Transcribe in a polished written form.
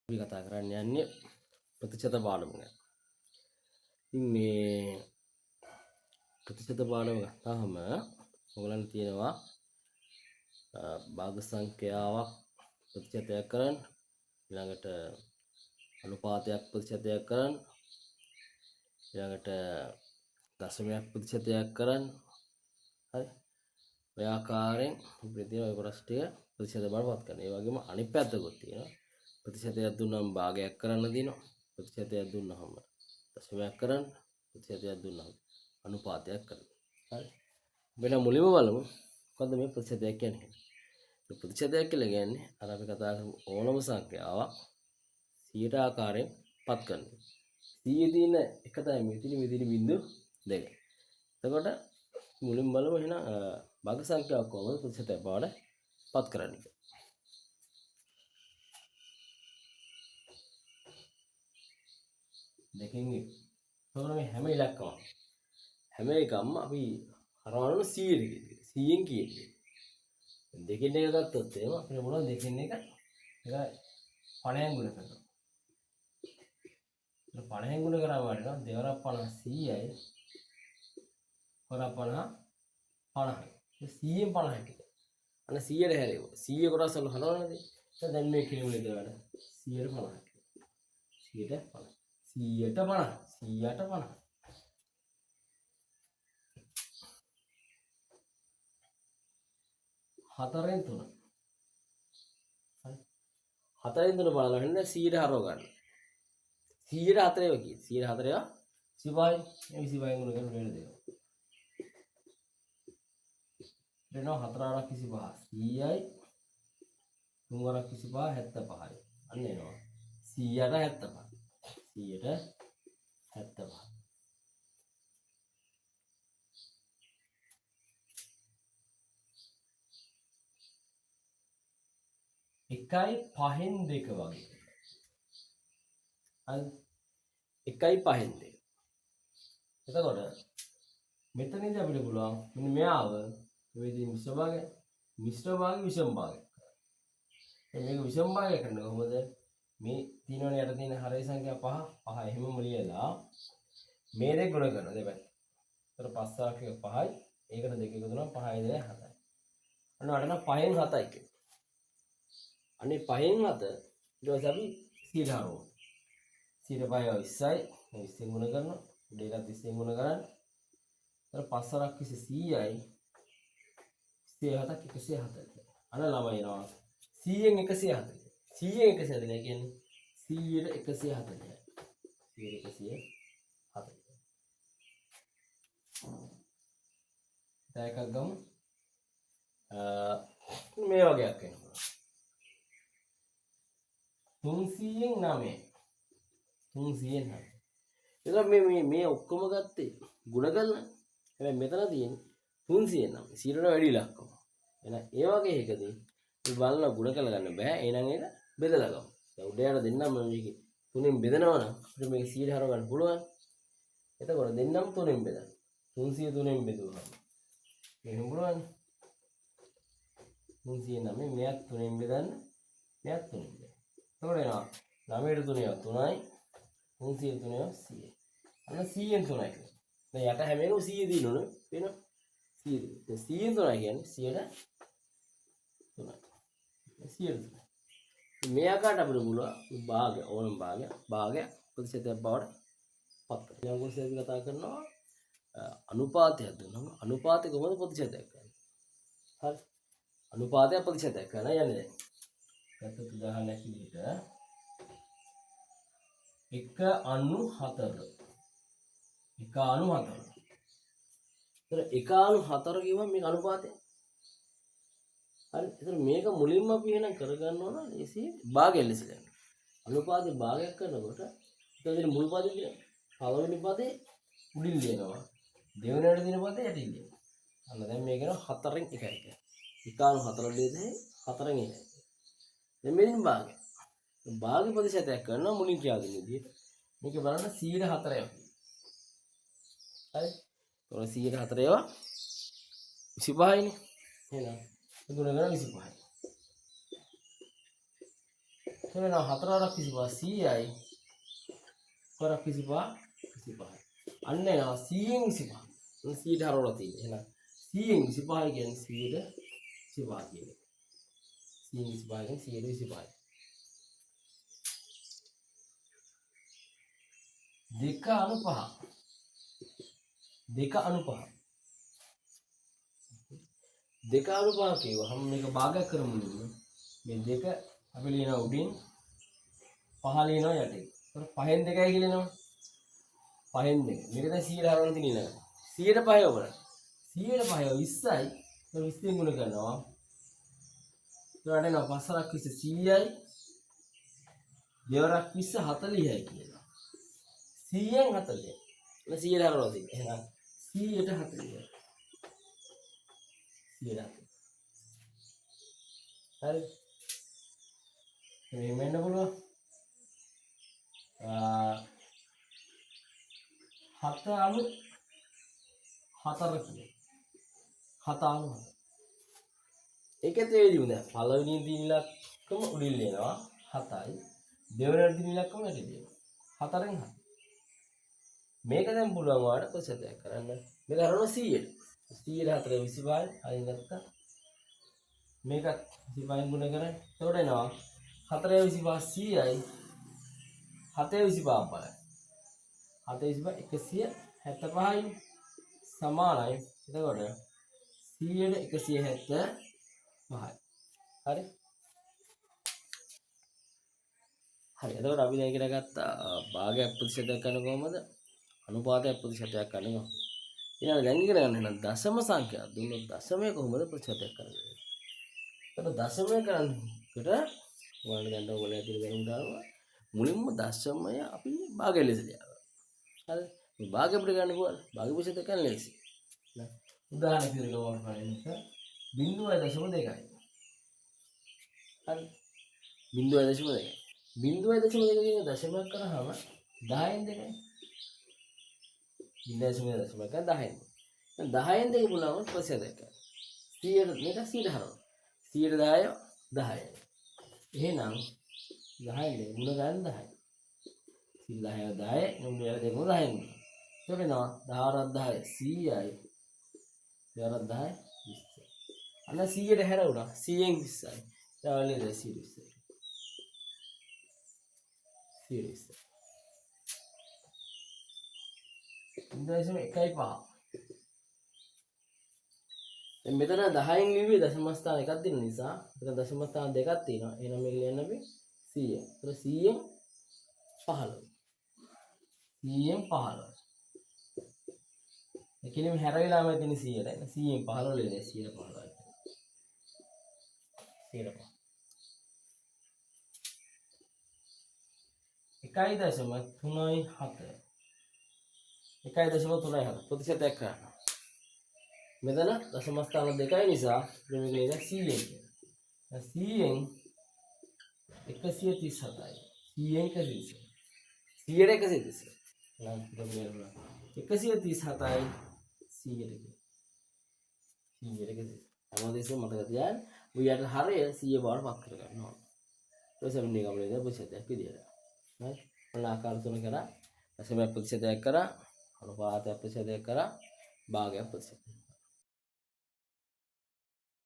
අපි කතා කරන්න යන්නේ ප්‍රතිශත පාඩම ගැන. ඉතින් මේ ප්‍රතිශත පාඩම ගත්තාම ඔයගලන්ට තියෙනවා භාග සංඛ්‍යාවක් ප්‍රතිශතයක් කරන්න, ඊළඟට අනුපාතයක් ප්‍රතිශතයක් කරන්න, ඊළඟට දශමයක් ප්‍රතිශතයක් කරන්න. හරි. ඔය ආකාරයෙන් අපිට තියෙන ඔය කොටස් ටික ප්‍රතිශත බවට පත් කරන්න. ඒ වගේම අනිත් පැත්තකුත් තියෙනවා. ප්‍රතිශතයක් දුන්නාම භාගයක් කරන්න තියෙනවා. ප්‍රතිශතයක් දුන්නාම දශමයක් කරන්න, ප්‍රතිශතයක් දුන්නාම අනුපාතයක් කරන්න. හරි. වෙන මුලින්ම බලමු මොකද්ද මේ ප්‍රතිශතයක් කියන්නේ කියලා. ප්‍රතිශතයක් කියලා කියන්නේ අර අපි කතා කරපු ඕනම සංඛ්‍යාවක් 100ට ආකාරයෙන් පත් කරන එක. 100 තියෙන එක තමයි මේ තියෙන, මේ තියෙන බිංදු දෙක. එතකොට මුලින්ම බලමු එහෙනම් භාග සංඛ්‍යාවක් කොහොමද ප්‍රතිශතයක් බවට පත් කරන්නේ කියලා. දෙකෙන් එක. එතකොට මේ හැම ඉලක්කමක් හැම එකක්ම අපි හරවන්න 100 දෙකකින්. 100න් කීයද? දෙකෙන් එක ගත්තොත් එහෙම අපිට පුළුවන් දෙකෙන් එක එක 50න් ගුණ කරනවා. ඒක 50න් ගුණ කරාම වටිනවා දෙවරක් 50 100යි. වරක් 50 50යි. ඒ 100න් 50ක් එක. අන්න 100ට හැරෙව්වා. 100 කොටස් වල හරවනවාද? දැන් මේ කිලිමුල ඉඳලා වැඩ 100ට 50ක්. 100ට 50. 100ට 50. 100ට 50. හතරෙන් තුන. හරි. හතරෙන් තුන බලලා හින්දා 100ට හරව ගන්න. 100ට හතර ඒවා කීයද? 100ට හතර ඒවා 25යි. මේ 25න් ගුණ කරන වෙන දෙයක්. වෙනවා හතර අරක් 25 100යි. තුන් වරක් 25 75යි. අන්න එනවා 100ට 75. 100ට 75. එකයි පහෙන් දෙක වගේ. හරි. එකයි පහෙන් දෙක. එතකොට මෙතනදී අපිට පුළුවන් මෙන්න මෙයාව මේ විදිහේ මිශ්‍ර භාගය, මිශ්‍ර භාගය විෂම භාගය කරන්න. දැන් මේක විෂම භාගය කරන්න කොහොමද? මේ තියෙනවනේ යට තියෙන හරේ සංඛ්‍යා පහ, පහ එහෙමම ලියලා මේ දෙක ගුණ කරනවා දෙපැත්ත. ඒතර පස් වරක් එක පහයි, ඒකට දෙක එකතු වුණාම පහයි දෙකයි හතයි. අන්න වටන පහෙන් හතයි කියලා. අනේ පහෙන් හත ඊට පස්සේ අපි 100ට හරවමු. 100ට පහයි 20යි. මේ 20න් ගුණ කරනවා. උඩ එකත් 20න් ගුණ කරන්න. ඒතර පස් වරක් 20 100යි. විසිය හතක් එකසිය හතලිහයි. අන්න ළමයි එනවා 100න් එකසිය හතලිහයි. 100න් එකසිය හතලිහයි කියන්නේ 100ට එකසිය හතලිහයි. 100ට එකසිය හතලිහයි. තව එකක් ගමු. මේ වගේක් වෙනවා. තුන්සීයෙන් නවය. තුන්සීයෙන් නවය. එතකොට මේ ඔක්කොම ගත්තේ ගුණ කරලා. හැබැයි මෙතන තියෙන්නේ තුන්සීයෙන් නවය. 100ට වැඩි ඉලක්කම. එහෙනම් ඒ වගේ එකදී අපි බලන ගුණ කරලා ගන්න බෑ. එහෙනම් ඒක බෙදලා ගමු. දැන් උඩ යට දෙන්නම් මම මේකේ තුනෙන් බෙදනවා නම් අපිට මේක 100ට හරව ගන්න පුළුවන්. එතකොට දෙන්නම් තුනෙන් බෙදන්න. තුන්සිය තුනෙන් බෙදුවහම මෙහෙම පුළුවන්. තුන්සිය නවය මෙයත් තුනෙන් බෙදන්න, මෙයත් තුනෙන් බෙදන්න. එතකොට එනවා නවයට තුන ඒවා තුනයි, තුන්සිය තුන ඒවා 100යි. අන්න 100න් තුනයි කියලා. දැන් යට හැම එකම 100 දිනනොනේ පේනවද? 100 දිනන. දැන් 100න් තුනයි කියන්නේ 100ට තුනයි. 100ට තුනයි. මේ ආකාරයට අපිට පුළුවන් මේ භාගය ඕනම භාගයක් ප්‍රතිශතයක් බවට පත් කරන්න. ඊළඟ කොටසේ අපි කතා කරනවා අනුපාතයක් දුන්නාම අනුපාතය කොහොමද ප්‍රතිශතයක් කරන්නේ? හරි. අනුපාතයක් ප්‍රතිශතයක් කරන්න යන්නේ දැන්. ගත්තොත් උදාහරණයක් විදිහට එක අණු හතර. එක අණු හතර. ඒතර එක අණු හතර කිව්වම මේක අනුපාතය. හරි. ඒතර මේක මුලින්ම අපි එහෙනම් කරගන්න ඕන ලේසි භාගය ලෙස ගන්න. අනුපාතේ භාගයක් කරනකොට එතන තියෙන මුල් පදේ තියෙනවා. පළවෙනි පදේ උඩින් ලියනවා. දෙවෙනියට තියෙන පදේ යටින් ලියනවා. අන්න දැන් මේක එනවා හතරෙන් එකයි කියලා. එක අණු හතර ලියද්දී හතරෙන් එකයි. දැන් මෙතනින් භාගය. භාග ප්‍රතිශතයක් කරනවා මුලින් කියලා දෙන විදිහට. මේක බලන්න සීයට හතර ඒවා. හරි. එතකොට සීයට හතර ඒවා විසිපහයිනේ. එහෙනම් ගුණ කරා විසිපහයි. එතකොට එනවා 4 වරක් 25 100යි. වරක් 25 25යි. අන්න එනවා 100න් 25. ඔන්න 100ට හරවලා තියෙන්නේ. එහෙනම් 100න් 25 කියන්නේ 100ට 25 කියන එක. 100න් 25 කියන්නේ 100ට 25යි. දෙක අනු පහ. දෙක අනු පහ. දෙක අනු පහ කිව්වහම මේක භාගයක් කරමු නෙමෙයි. මේ දෙක අපි ලියනවා උඩින් පහ ලියනවා යටින්. ඒතර පහෙන් දෙකයි කියලා එනවා. පහෙන් දෙක. මේක දැන් 100ට හරවන්න තියෙන ඊළඟට. 100ට පහයි ඔබට. 100ට පහයි 20යි. ඒතර 20 ගුණ කරනවා. ඒතර එනවා පස් වරක් 20 100යි. දෙවරක් 20 40යි කියලා. 100න් 40. එන 100ට හරවලා තියෙන්නේ. එහෙනම් 100ට 40. 100ට 40. හරි. මෙහෙම එන්න පුළුවන්. හත අනු හතර කියලා. හත අනු හතර. ඒකත් ඒ විදිහම දැන් පළවෙනි දින ඉලක්කම උඩින් ලියනවා 7යි. දෙවෙනි දින ඉලක්කම යටින් ලියනවා. 4න් 7. මේක දැන් පුළුවන් ඔයාලට ප්‍රතිශතයක් කරන්න. මේක හරවනවා 100ට. 100ට 4 25යි. හරි නැත්තම් මේකත් 25න් ගුණ කරන්න. එතකොට එනවා 4 25 100යි. 7 25 බලන්න. 7 25 175යි සමානයි. එතකොට 100ට 175යි. හරි. හරි. එතකොට අපි දැන් ඉගෙන ගත්තා භාගයක් ප්‍රතිශතයක් කරන කොහොමද? අනුපාතයක් ප්‍රතිශතයක් කරන කොහොමද? ඊළඟ දැන් ඉගෙන ගන්න එහෙනම් දශම සංඛ්‍යා දුන්නොත් දශමය කොහොමද ප්‍රතිශතයක් කරන්නේ? එතකොට දශමය කරන්නකොට ඔයාලට දැන් ඔයගොල්ලෝ ඇතුළේ දැනුම් දානවා. මුලින්ම දශමය අපි භාගය ලෙස ලියනවා. හරි. මේ භාගය අපිට ගන්න පුළුවන්. භාග ප්‍රතිශතයක් කරන්න ලේසි. නෑ. උදාහරණයක් විදිහට ගමු බලන්න. 0.2යි. හරි. 0.2යි. 0.2 කියන දශමයක් කරාම 10න් 2යි. 0.2 දශමයක් කරා 10න්. දැන් 10න් 2 පුළුවන් ප්‍රතිශතයක් කරන්න. 100ට මේක 100ට හරවනවා. 100ට 10 10යි. එහෙනම් 10න් 2 ගුණ ගන්න 10යි. 100 10 10 නුඹ වෙලා දෙකම 10න් ගුණ. එතකොට එනවා 10 10 100යි. 10 10 20යි. අන්න 100ට හැරවුණා. 100න් 20යි. ඊළඟ 120යි. 120යි. 0.15. දැන් මෙතන 10න් ලිව්වේ දශම ස්ථාන එකක් දෙන නිසා මෙතන දශම ස්ථාන දෙකක් තියෙනවා. එහෙනම් මේක ලියන්න අපි 100. ඒතර 100න් 15. 100න් 15. ඒ කියන්නේ හැර වෙලාම තියෙන 100ට. එහෙනම් 100න් 15 ලියන්නේ 115යි. 105. 1.37. 1.37 ප්‍රතිශතයක් කරන්න. මෙතන දශම ස්ථාන දෙකයි නිසා මේක ලියන්න 100න් කියලා. දැන් 100න් 137යි. 100න් 137. 100ට 137. නම් අපිට මෙහෙම බලන්න. 137යි 100ට කියලා. 100ට 137. හැමදේම මතක තියාගන්න. ඔය යට හරය 100 බවට පත් කර ගන්න ඕන. ඊට පස්සේ අපි නිගමනය කරලා ප්‍රතිශතයක් විදියට. හරි. ඔන්න ආකාර තුන කරා. දශමයක් ප්‍රතිශතයක් කරා. අනුපාතයක් ප්‍රතිශතයක් කරා. භාගයක් ප්‍රතිශතයක්.